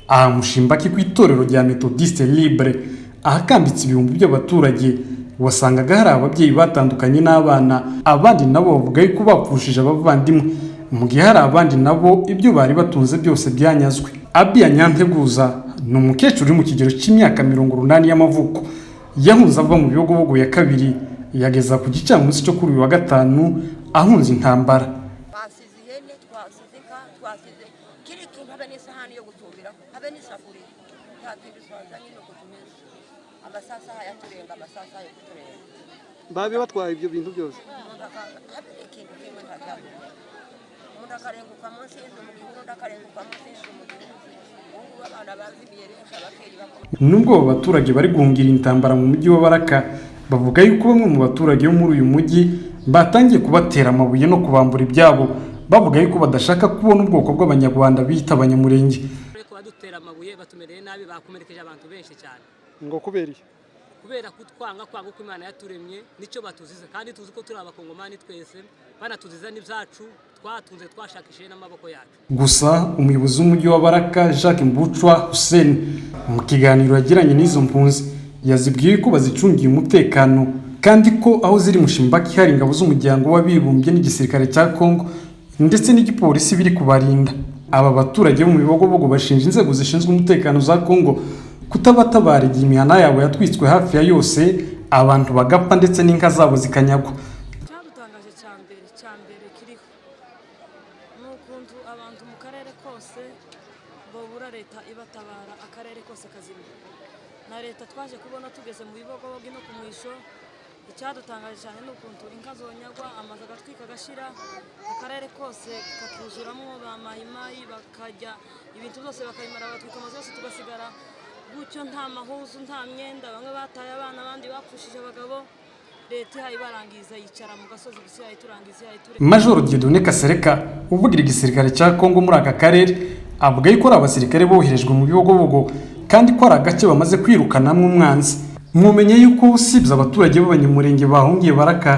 Aha Mushimbaki ku itorero rya Methodiste Libre, ahakambitse ibihumbi by'abaturage, wasangaga hari ababyeyi batandukanye n'abana, abandi nabo bavuga yuko bapfushije abavandimwe, mu gihe hari abandi nabo ibyo bari batunze byose byanyazwe. Abiya Nyanteguza ni umukecuru uri mu kigero cy'imyaka 80 y'amavuko, yahunze ava mu Bibogobogo ya kabiri, yageza ku gicamunsi cyo kuri uyu wa gatanu ahunze intambara. Twasize ihene, twasize inka, twasize kiri kintu, habe n'isahani yo gucumbiraho, habe n'isafuriya, nta kintu twazanye. Nuko tumeze, amasasa yaturenga, amasasa yo kuturenga. Babe batwaye ibyo bintu byose? Umuntu habe n'ikintu kimwe nta cyabura. Umuntu akarenguka munsi y'inzu mu gihuru, undi akarenguka munsi y'inzu mu gihuru. Ubu ngubu abana bazimiye benshi, ababyeyi bakoma. Nubwo abo baturage bari guhungira intambara mu mujyi wa Baraka, bavuga yuko bamwe mu baturage bo muri uyu mujyi batangiye kubatera amabuye no kubambura ibyabo, bavuga yuko badashaka kubona ubwoko bw'Abanyarwanda bita Abanyamurenge. Ariko badutera amabuye, batumereye nabi, bakomerekeje abantu benshi cyane. Ngo kubera iki? Kubera kutwanga, kwanga uko Imana yaturemye, nicyo batuziza. Kandi tuzi ko turi Abakongomani twese, banatuziza n'ibyacu twatunze, twashakishije n'amaboko yacu. Gusa umuyobozi w'umujyi wa Baraka, Jacques Mbucwa Hussein, mu kiganiro yagiranye n'izo mpunzi, yazibwiye ko bazicungiye umutekano, kandi ko aho ziri Mushimbaki hari ingabo z'Umuryango w'Abibumbye n'igisirikare cya Congo ndetse n'igipolisi biri kubarinda. Aba baturage bo mu Bibogobogo bashinja inzego zishinzwe umutekano za Congo kutabatabara igihe imihana yabo yatwitswe hafi ya yose, abantu bagapfa ndetse n'inka zabo zikanyagwa. Icyadutangaje cya mbere kiriho ni ukuntu abantu mu karere kose babura leta ibatabara, akarere kose kazima na leta. Twaje kubona tugeze mu Bibogobogo no ku mwisho. Icyadutangaje cyane ni ukuntu inka zonyagwa, amazu agatwika agashira, akarere kose kakuzuramo ba mayimayi, bakajya ibintu byose bakabimara, bagatwika amazu yose, tugasigara gutyo, nta mahuzu, nta myenda. Bamwe bataye abana, abandi bapfushije abagabo. Leta ihaye ibarangiza, yicara mu gasozi gusa, ihaye iturangiza, ihaye iture. Majoro Dieudonné Kasereka, uvugira igisirikare cya Congo muri aka karere, avuga yuko ari abasirikare boherejwe mu Bibogobogo, kandi ko ari agace bamaze kwirukanamo umwanzi. Mumenye yuko usibye abaturage b'Abanyamurenge bahungiye Baraka,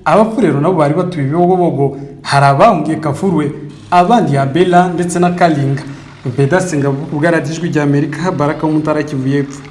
Abafurero nabo bari batuye Ibibogobogo, hari abahungiye Kafurwe, abandi Yabela ndetse na Kalinga. Vedaste Ngabo ku bwa Radiyo Ijwi ry'Amerika, Baraka wo mu Ntara ya Kivu y'Epfo.